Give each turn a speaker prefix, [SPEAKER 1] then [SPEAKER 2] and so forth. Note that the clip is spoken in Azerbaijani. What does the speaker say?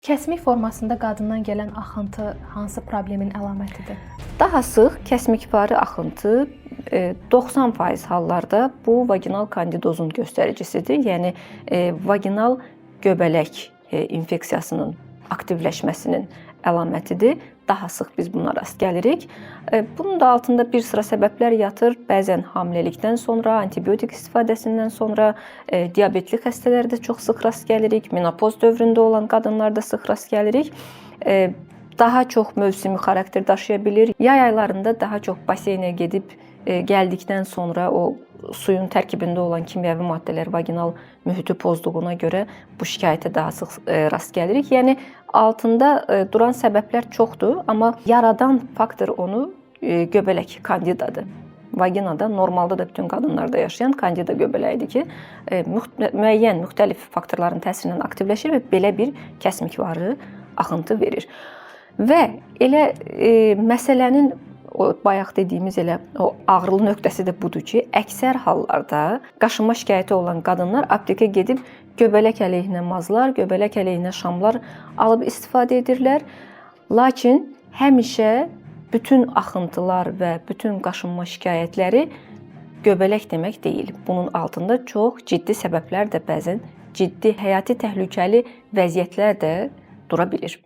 [SPEAKER 1] Kəsmik formasında qadından gələn axıntı hansı problemin əlamətidir?
[SPEAKER 2] Daha sıx kəsmikvari axıntı 90% hallarda bu vaginal kandidozun göstəricisidir. Yəni vaginal göbələk infeksiyasının aktivləşməsinin əlamətidir. Daha sıx biz buna rast gəlirik. Bunun da altında bir sıra səbəblər yatır. Bəzən hamiləlikdən sonra, antibiotik istifadəsindən sonra, diabetli xəstələrdə çox sıx rast gəlirik. Menopoz dövründə olan qadınlarda sıx rast gəlirik. Daha çox mövsümi xarakter daşıya bilir. Yay aylarında daha çox baseynə gedib gəldikdən sonra o suyun tərkibində olan kimyəvi maddələr vaginal mühiti pozduğuna görə bu şikayətə daha sıx rast gəlirik. Yəni altında duran səbəblər çoxdur, amma yaradan faktor onu göbələk kandidadır. Vaginada normalda da bütün qadınlarda yaşayan kandida göbələyidir ki, müəyyən müxtəlif faktorların təsirindən aktivləşir və belə bir kəsmikvari axıntı verir. Və elə məsələnin o bayaq dediyimiz elə o ağrılı nöqtəsi də budur ki, əksər hallarda qaşınma şikayəti olan qadınlar aptekə gedib göbələk əleyhinə mazlar, göbələk əleyhinə şamlar alıb istifadə edirlər. Lakin həmişə bütün axıntılar və bütün qaşınma şikayətləri göbələk demək deyil. Bunun altında çox ciddi səbəblər də, bəzən ciddi həyati təhlükəli vəziyyətlər də dura bilir.